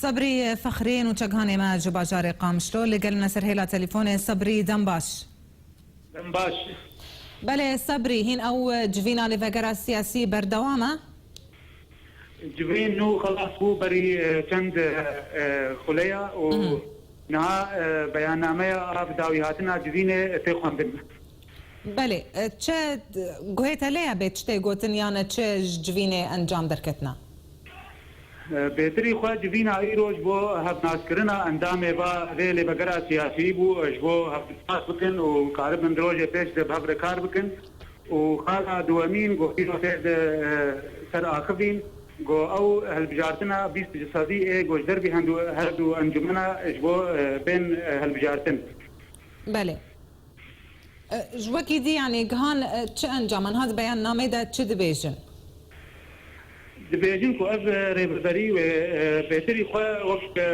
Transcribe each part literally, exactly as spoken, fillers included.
Sebrî Fexrî nûçeghanê me ji bajarê Qamişlo li gel me ser hêla telîfonê. Sebrî, dem baş. Dem baş. Belê Sebrî, hîn ew civîna lêvegera siyasî berdewam e? Civîn nû xelas bû berî, e, çend, e, e, xuleya û Mhm. niha, e, beyannameya av dawîhatina civînê tê xwendin. Belê, e, çi guhê te lê ye bê çi tê gotin, yan e çi ji civînê encam derketina? E, bêtirî xwe civîna îro ji bo hevnaskirina endamê va vê lêvegera siyasî bû, ji bo hevdîsas bikin û karibin di rojê pêş de bi hev re kar bikin. Û xala duwemîn ku îro tê de, e, ser axivîn, ku ew hilbijartina bîst sedî ê ku ji dervî hendu, her du encumena ji bo, e, bên, e, hilbijartin. Belê. E, ji wekî dî, yanî gihan, e, çi encaman hat beyannamê de çi dibêjin? Dibêjin ku ev, e, rêveberî wê, e, bêtirî xwe wek, e,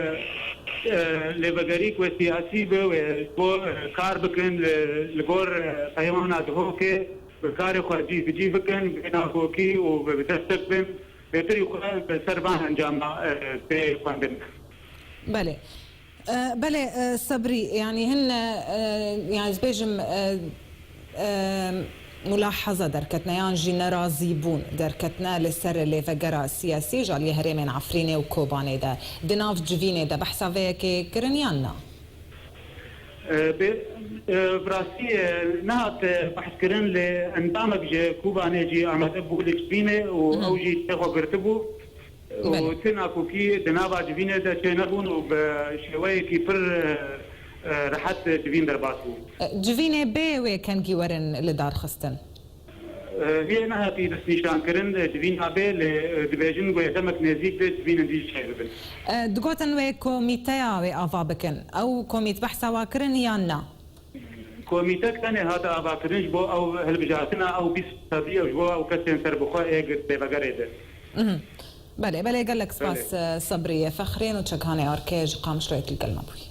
e, lêvegerî ku siyasî be wê ji bo, e, kar bikin, e, li gor, e, peymana Duhokê bi karê xwe cî bi cî bikin, bi nakokî û bi, bi destek bin. Bêtirî xwe bi ser van encama, e, tê xwendin. Belê. E, belê, e, Sebrî, yanî hin, e, e, yanî ez bêjim, e, e, mulahaza derketine yan jî nerazîbûn derketine li ser lêvegera siyasî ji aliyê herêmên Efrînê û Kobanê de. Di nav civînê de behsa vê yekê kirin yan na? E, bi, e, bi rastî, e, nehat, e, behs kirin, lê endamek ji Kobanê jî amade bû li civînê û Hı hı. ew jî tê xwe girtibû. Belê. Û ti nakokî di nava civînê de çênebûn û bi şêweyekî pir, e, e, rehet civîn derbas bû. E, civînê bê wê kengî werin li dar xistin? E, vê nehatî destnîşankirin, e, civîna bê, lê, e, dibêjin ku yê demek nêzîk be civînên dî jî çêbibin. E, digotin wê komîteya wê ava bikin. Ew komît behsa wa kirin yan na? Komîtek tenê hate avakirin ji bo ew hilbijartina ew bîst sedî ew ji bo ew kesên serbixwe ê girtê vegerê de. Mhm. Belê, belê, gelek spas, Belê. e, Sebrî Fexrî nûçeghanê Arkê ji Qamişloyê li gel me bûyî.